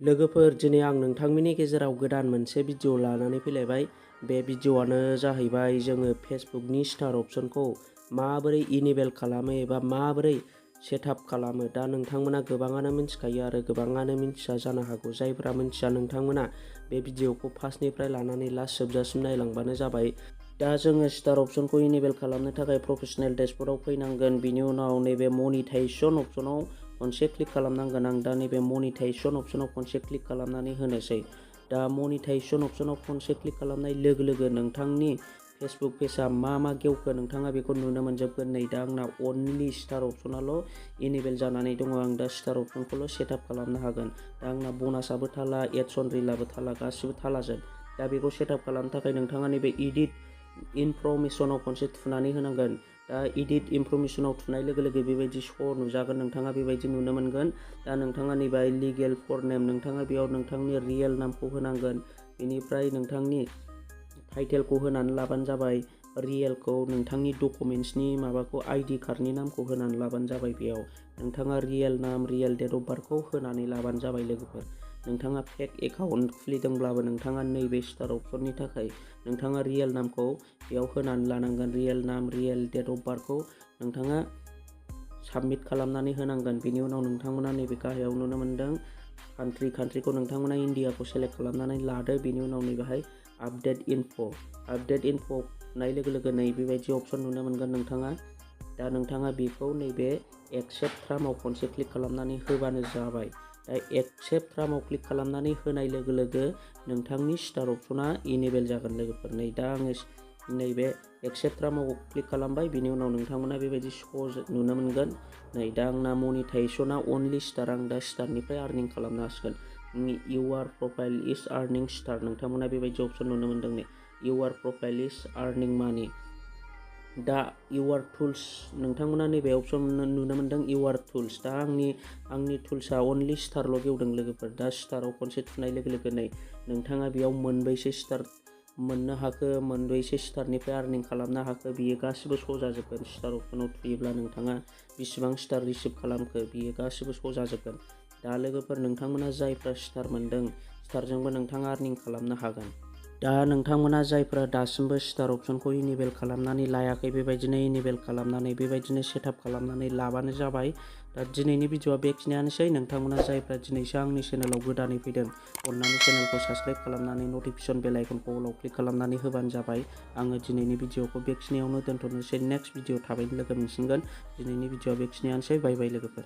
लोगोफोर दिनै आं नोंथांमोननि गेजेराव गोदान मोनसे भिडिअ लानानै फैलायबाय। बे भिडिअआनो जाहैबाय जोङो फेसबुकनि स्टार अपसनखौ माबोरै इनेबल खालामो एबा माबोरै सेटआप खालामो। दा नोंथांमोना गोबाङानो मिथिखायो आरो गोबाङानो मिथिया जानो हागौ। जायफ्रा मिथिया नोंथांमोना बे भिडिअखौ फार्स्टनिफ्राय लानानै लास्ट जोबजासिम नायलांबानो जाबाय। दा जोङो स्टार अपसनखौ इनेबल खालामनो थाखाय प्रफेसनेल डेशबर्डआव फैनांगोन। बिनि उनाव नैबे मनिटाइजेसन अपसनाव खनसे क्लिक खालामनांगोन। आं दा नैबे मनिटाइजेसन अपसनाव खनसे क्लिक खालामनानै होनोसै। दा मनिटाइजेसन अपसनाव खनसे क्लिक खालामनाय लोगो लोगो नोंथांनि फेसबुक पेजआ मा गेवखो नोंथाङा बेखौ नुनो मोनजोबगोन। नै दा आंना अनलि स्टार अपसनाल' इनेबल जानानै दङ। आं दा स्टार अपसनखौल' सेटआप खालामनो हागोन। दा आंना बनासाबो थाला, एड्स अन रिलाबो थाला, गासिबो थालाजोब। दा बेखौ सेटआप खालामनो थाखाय नोंथाङा नैबे इडिट इनफरमेसनाव खनसे थुनानै होनांगोन। दा इडिट इनफरमेसनाव थुनाय लोगो लोगो बेबायदि नुजागोन। नोंथाङा बेबायदि नुनो मोनगोन। दा नोंथाङा नैबे लिगेल फरनेम नोंथाङा बेयाव नोंथांनि रियेल नामखौ होनांगोन। बेनिफ्राय नोंथांनि टाइटेलखौ होनानै लाबानो जाबाय। रियेलखौ नोंथांनि डकुमेन्ट्सनि माबाखौ आइडि कार्डनि नामखौ होनानै लाबानो जाबाय। बेयाव नोंथाङा रियेल नाम, रियेल डेट अफ बार्थखौ होनानै लाबानो जाबाय। लोगोफोर नोंथाङा फेक एकाउन्ट खुलिदोंब्लाबो नोंथाङा नैबे स्टार अपसननि थाखाय नोंथाङा रियेल नामखौ बेयाव होनानै लानांगोन। रियेल नाम, रियेल डेट अफ बार्थखौ नोंथाङा साबमिट खालामनानै होनांगोन। बेनि उनाव नोंथांमोना नैबे गाहायाव नुनो मोनदों कान्ट्रिखौ नोंथांमोना इन्डियाखौ सेलेक्ट खालामनानै लादो। बेनि उनाव नैबेहाय आपडेट इनफ' होननाय लोगो लोगो नै बेबायदि अपसन नुनो मोनगोन नोंथाङा। दा नोंथाङा बेखौ नैबे एक्सेप्ट टार्माव खनसे क्लिक खालामनानै होबानो जाबाय। दा एक्सेप्ट टार्माव क्लिक खालामनानै होनाय लोगो लोगो नोंथांनि स्टार अपसना इनेबल जागोन। लोगोफोर नै दा आङो नैबे एक्सेप्ट टार्माव क्लिक खालामबाय। बिनि उनाव नोंथांमोना बेबायदि नुनो मोनगोन। नै दा आंना मनिटाइजेसना अनलि स्टार। आं दा स्टारनिफ्राय आर्निं खालामनो हासिगोन। इउआर प्रफाइल इज आर्निं स्टार नोंथांमोना बेबायदि अपसन नुनो मोनदों। नै इउआर प्रफाइल इज आर्निं मानि। दा इउआर टुल्स नोंथांमोना नैबे अपसन नुनो मोनदों इउआर टुल्स। दा आंनि टुल्सआ अनलि स्टारल' गेवदों। लोगोफोर दा स्टाराव खनसे थुनाय लोगो लोगो नै नोंथाङा बेयाव मोनबैसे स्टार मोननो हाखो, मोनबैसे स्टारनिफ्राय आर्निं खालामनो हाखो, बियो गासिबो श' जाजोबगोन। स्टार अपसनाव थुयोब्ला नोंथाङा बेसेबां स्टार रिसिभ खालामखो बियो गासिबो श' जाजोबगोन। दा लोगोफोर नोंथांमोना जायफ्रा स्टार मोनदों स्टारजोंबो नोंथाङा आर्निं खालामनो हागोन। दा नोंथांमोना जायफ्रा दासिमबो स्टार अपसनखौ इनेबल खालामनानै लायाखै बेबायदिनो इनेबल खालामनानै बेबायदिनो सेटआप खालामनानै लाबानो जाबाय। दा दिनैनि भिडिअआ बेखिनियानोसै। नोंथांमोना जायफ्रा दिनैसो आंनि चेनेलाव गोदानै फैदों अननानै चेनेलखौ साबस्क्राइब खालामनानै नटिफिकेसन बेल आइकनखौ अलाव क्लिक खालामनानै होबानो जाबाय। आङो दिनैनि भिडिअखौ बेखिनियावनो दोनथ'नोसै। नेक्स्ट भिडिअ थाबैनो लोगो मोनसिनगोन। दिनैनि भिडिअआ बेखिनियानोसै। बाय बाय लोगोफोर।